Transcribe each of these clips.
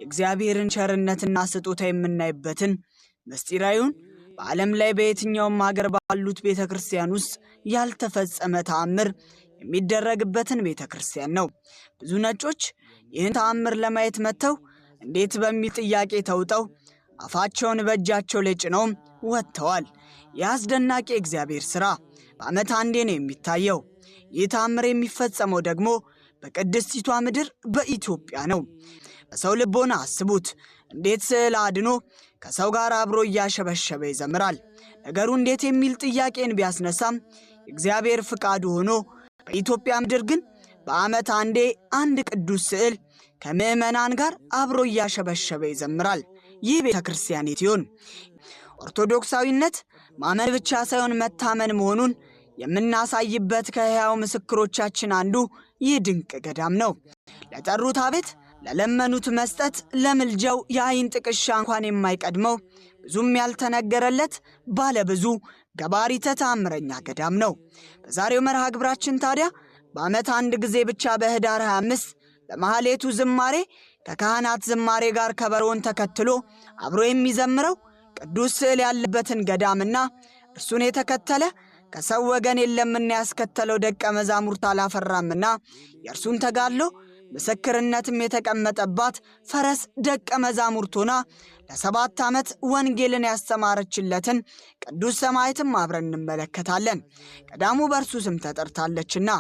የእግዚአብሔርን ቸርነትና ስጦታ የምናይበትን ምስጢራዊውን በዓለም ላይ በየትኛውም ሀገር ባሉት ቤተ ክርስቲያን ውስጥ ያልተፈጸመ ተአምር የሚደረግበትን ቤተ ክርስቲያን ነው። ብዙ ነጮች ይህን ተአምር ለማየት መጥተው እንዴት በሚል ጥያቄ ተውጠው አፋቸውን በእጃቸው ላይ ጭነውም ወጥተዋል። ይህ አስደናቂ የእግዚአብሔር ሥራ በዓመት አንዴ ነው የሚታየው። ይህ ተአምር የሚፈጸመው ደግሞ በቅድስቲቷ ምድር በኢትዮጵያ ነው። በሰው ልቦና አስቡት። እንዴት ስዕል አድኖ ከሰው ጋር አብሮ እያሸበሸበ ይዘምራል? ነገሩ እንዴት የሚል ጥያቄን ቢያስነሳም የእግዚአብሔር ፍቃዱ ሆኖ በኢትዮጵያ ምድር ግን በዓመት አንዴ አንድ ቅዱስ ስዕል ከምዕመናን ጋር አብሮ እያሸበሸበ ይዘምራል። ይህ ቤተ ክርስቲያን ይሆን? ኦርቶዶክሳዊነት ማመን ብቻ ሳይሆን መታመን መሆኑን የምናሳይበት ከሕያው ምስክሮቻችን አንዱ ይህ ድንቅ ገዳም ነው። ለጠሩት አቤት፣ ለለመኑት መስጠት፣ ለምልጃው የአይን ጥቅሻ እንኳን የማይቀድመው ብዙም ያልተነገረለት ባለብዙ ገባሪተ ተአምረኛ ገዳም ነው። በዛሬው መርሃ ግብራችን ታዲያ በዓመት አንድ ጊዜ ብቻ በኅዳር 25 በማኅሌቱ ዝማሬ ከካህናት ዝማሬ ጋር ከበሮውን ተከትሎ አብሮ የሚዘምረው ቅዱስ ስዕል ያለበትን ገዳምና እርሱን የተከተለ ከሰው ወገን የለምና ያስከተለው ደቀ መዛሙርት አላፈራምና የእርሱን ተጋድሎ ምስክርነትም የተቀመጠባት ፈረስ ደቀ መዛሙርት ሆና ለ7 ዓመት ወንጌልን ያስተማረችለትን ቅዱስ ሰማዕትም አብረን እንመለከታለን። ገዳሙ በእርሱ ስም ተጠርታለችና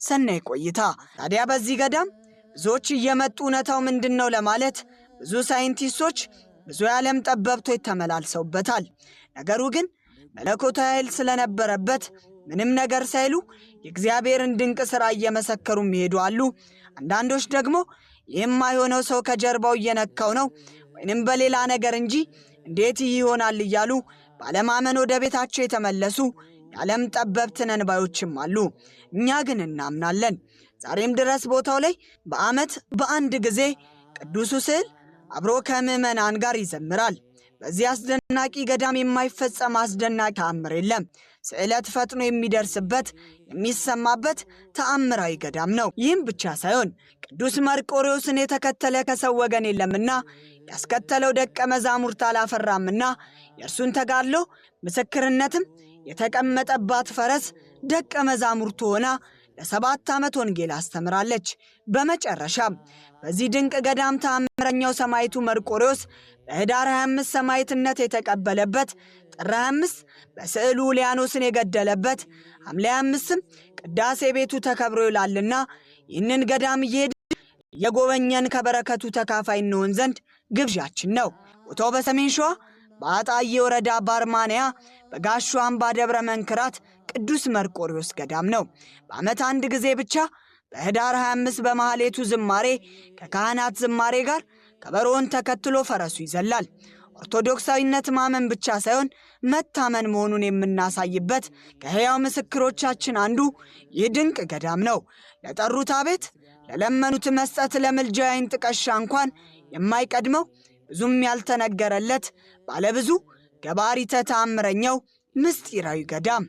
ሰናይ ቆይታ። ታዲያ በዚህ ገዳም ብዙዎች እየመጡ እውነታው ምንድን ነው ለማለት ብዙ ሳይንቲስቶች፣ ብዙ የዓለም ጠበብቶች ተመላልሰውበታል። ነገሩ ግን መለኮታዊ ኃይል ስለነበረበት ምንም ነገር ሳይሉ የእግዚአብሔርን ድንቅ ሥራ እየመሰከሩ የሚሄዱ አሉ። አንዳንዶች ደግሞ የማይሆነው ሰው ከጀርባው እየነካው ነው ወይንም በሌላ ነገር እንጂ እንዴት ይህ ይሆናል እያሉ ባለማመን ወደ ቤታቸው የተመለሱ የዓለም ጠበብት ነን ባዮችም አሉ። እኛ ግን እናምናለን። ዛሬም ድረስ ቦታው ላይ በዓመት በአንድ ጊዜ ቅዱሱ ስዕል አብሮ ከምዕመናን ጋር ይዘምራል። በዚህ አስደናቂ ገዳም የማይፈጸም አስደናቂ ተአምር የለም። ስዕለት ፈጥኖ የሚደርስበት የሚሰማበት ተአምራዊ ገዳም ነው። ይህም ብቻ ሳይሆን ቅዱስ መርቆሬዎስን የተከተለ ከሰው ወገን የለምና ያስከተለው ደቀ መዛሙርት አላፈራምና የእርሱን ተጋድሎ ምስክርነትም የተቀመጠባት ፈረስ ደቀ መዛሙርቱ ሆና ለ7 ዓመት ወንጌል አስተምራለች። በመጨረሻም በዚህ ድንቅ ገዳም ተአምረኛው ሰማዕቱ መርቆሬዎስ በኅዳር 25 ሰማዕትነት የተቀበለበት፣ ጥር 25 በስዕሉ ኡልያኖስን የገደለበት፣ ሐምሌ 25ም ቅዳሴ ቤቱ ተከብሮ ይውላልና ይህንን ገዳም እየሄድን እየጎበኘን ከበረከቱ ተካፋይ እንሆን ዘንድ ግብዣችን ነው። ቦታው በሰሜን ሸዋ በአጣዬ ወረዳ ባርማንያ በጋሹ አምባ ደብረ መንክራት ቅዱስ መርቆሬዎስ ገዳም ነው። በዓመት አንድ ጊዜ ብቻ በኅዳር 25 በማኅሌቱ ዝማሬ ከካህናት ዝማሬ ጋር ከበሮውን ተከትሎ ፈረሱ ይዘላል። ኦርቶዶክሳዊነት ማመን ብቻ ሳይሆን መታመን መሆኑን የምናሳይበት ከሕያው ምስክሮቻችን አንዱ ይህ ድንቅ ገዳም ነው። ለጠሩት አቤት፣ ለለመኑት መስጠት፣ ለምልጃው የዓይን ጥቀሻ እንኳን የማይቀድመው ብዙም ያልተነገረለት ባለብዙ ገባሪተ ተአምረኛው ምስጢራዊ ገዳም።